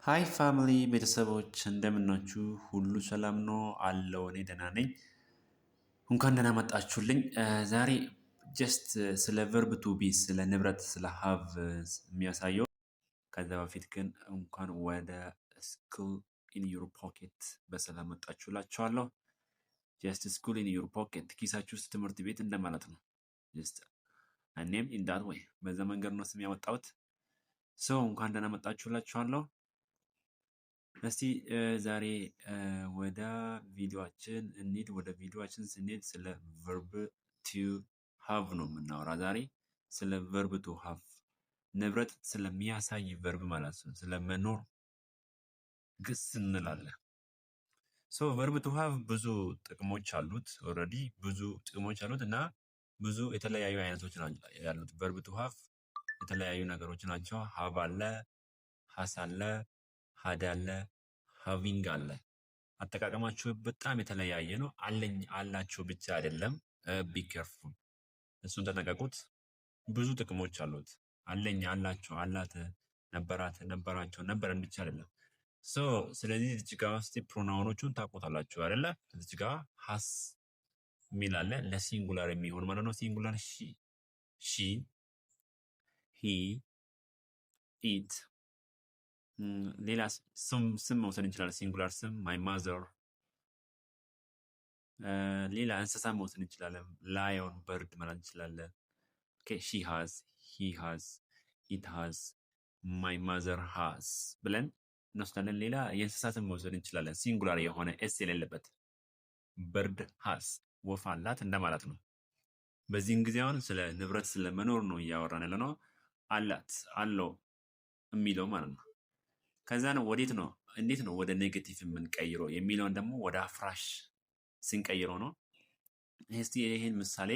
Hi family ቤተሰቦች እንደምናችሁ? ሁሉ ሰላም ነው አለው። እኔ ደህና ነኝ። እንኳን ደህና መጣችሁልኝ። ዛሬ just ስለ verb to be፣ ስለ ንብረት፣ ስለ have የሚያሳየው። ከዛ በፊት ግን እንኳን ወደ School in Your Pocket በሰላም መጣችሁ እላችኋለሁ። Just school in your pocket፣ ኪሳችሁ ውስጥ ትምህርት ቤት እንደማለት ነው። Just name in that way፣ በዛ መንገድ ነው ስም ያወጣሁት። So እንኳን ደህና መጣችሁ እላችኋለሁ። እስቲ ዛሬ ወደ ቪዲዮአችን እንሂድ። ወደ ቪዲዮአችን ስንሄድ ስለ verb to have ነው የምናወራ ዛሬ፣ ስለ verb to have፣ ንብረት ስለሚያሳይ verb ማለት ነው። ስለ መኖር ግስ እንላለን። So verb to have ብዙ ጥቅሞች አሉት። Already ብዙ ጥቅሞች አሉት እና ብዙ የተለያዩ አይነቶች ያሉት verb to have የተለያዩ ነገሮች ናቸው። Have አለ፣ has አለ፣ had አለ፣ having አለ። አጠቃቀማቸው በጣም የተለያየ ነው። አለኝ አላቸው ብቻ አይደለም። Be careful፣ እሱን ተጠንቀቁት። ብዙ ጥቅሞች አሉት። አለኝ፣ አላቸው፣ አላት፣ ነበራት፣ ነበራቸው፣ ነበረን ብቻ አይደለም። So ስለዚህ እዚህ ጋ እስቲ pronoun ኦቹን ታውቁታላችሁ አይደለ? እዚህ ጋ has የሚል አለ ለ singular የሚሆን ማለት ነው። Singular she፣ he፣ it። ሌላ ስም መውሰድ እንችላለን። Singular ስም my mother። ሌላ እንስሳ መውሰድ እንችላለን። Lion፣ bird ማለት እንችላለን። Okay, she has፣ he has፣ it has፣ my mother has ብለን እንወስዳለን። ሌላ የእንስሳትን መውሰድ እንችላለን። Singular የሆነ s የሌለበት bird has፣ ወፍ አላት እንደማለት ነው። በዚህን ጊዜ አሁን ስለ ንብረት ስለ መኖር ነው እያወራን ያለ ነው። አላት፣ አለው የሚለው ማለት ነው። ከዛ ነው ወዴት ነው እንዴት ነው ወደ negative የምንቀይረው የሚለውን ደግሞ ወደ አፍራሽ ስንቀይረው ነው። እስቲ ይህን ምሳሌ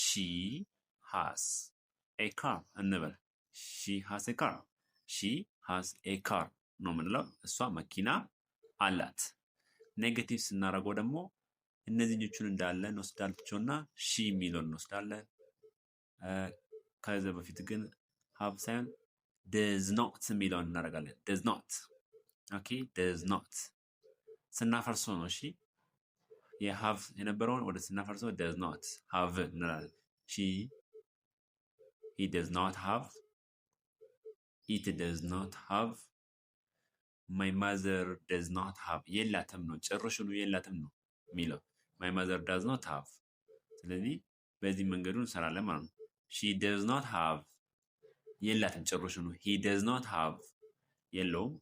she has a car እንበል። She has a car፣ she has a car ነው የምንለው። እሷ መኪና አላት። Negative ስናደርገው ደግሞ እነዚህኞቹን እንዳለ እንወስዳቸውና she የሚለውን እንወስዳለን። ከዚ በፊት ግን have ሳይሆን does not የሚለውን እናደርጋለን። Does not፣ okay፣ does not ስናፈርሰው ነው። እሺ፣ የ have የነበረውን ወደ ስናፈርሰው does not have እንላለን። She፣ he does not have፣ it does not have፣ my mother does not have። የላትም ነው፣ ጭራሹኑ የላትም ነው የሚለው። My mother does not have። ስለዚህ በዚህ መንገዱ እንሰራለን ማለት ነው። She does not have፣ የላትም ጭራሹኑ። He does not have፣ የለውም።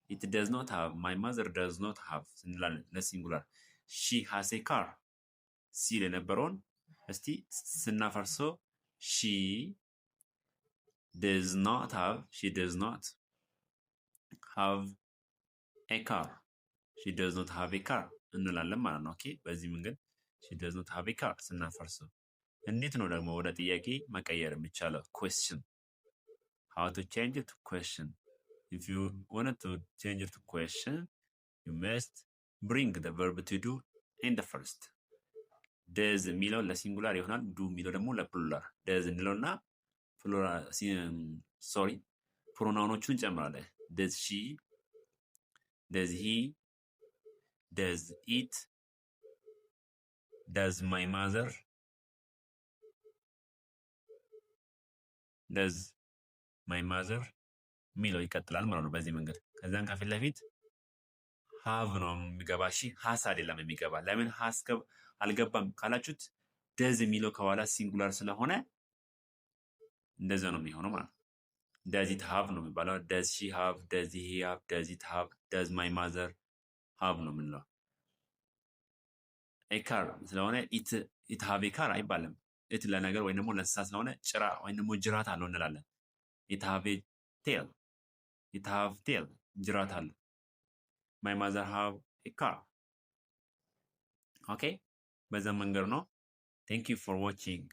It does not have፣ my mother does not have እንላለን ለ singular። She has a car ሲል የነበረውን እስቲ ስናፈርሰው she does not have፣ she does not have a car፣ she does not have a car እንላለን ማለት ነው። Okay፣ በዚህ መንገድ she does not have a car ስናፈርሰው። እንዴት ነው ደግሞ ወደ ጥያቄ መቀየር የሚቻለው? Question፣ how to change it to question? If you want to change it to question, you must bring the verb to do in the first። Does የሚለው ለ singular ይሆናል። Do የሚለው ደግሞ ለ plural። Does እንለውና plural፣ sorry፣ pronoun ኦቹን እንጨምራለን። Does she፣ does he፣ does it፣ does my mother፣ does my mother የሚለው ይቀጥላል ማለት ነው። በዚህ መንገድ ከዚያን ከፊት ለፊት have ነው የሚገባ። እሺ፣ has አይደለም የሚገባ። ለምን has አልገባም ካላችሁት does የሚለው ከኋላ singular ስለሆነ እንደዛ ነው የሚሆነው ማለት ነው። Does it have ነው የሚባለው። Does she have፣ does he have፣ does it have፣ does my mother have ነው የምንለው። A car ስለሆነ it have a car አይባልም። It ለነገር ወይም ደግሞ ለእንስሳ ስለሆነ ጭራ ወይም ደግሞ ጅራት አለው እንላለን። It have a tail፣ it have tail፣ ጅራት አለው። My mother have a car። Okay፣ በዛ መንገድ ነው። Thank you for watching።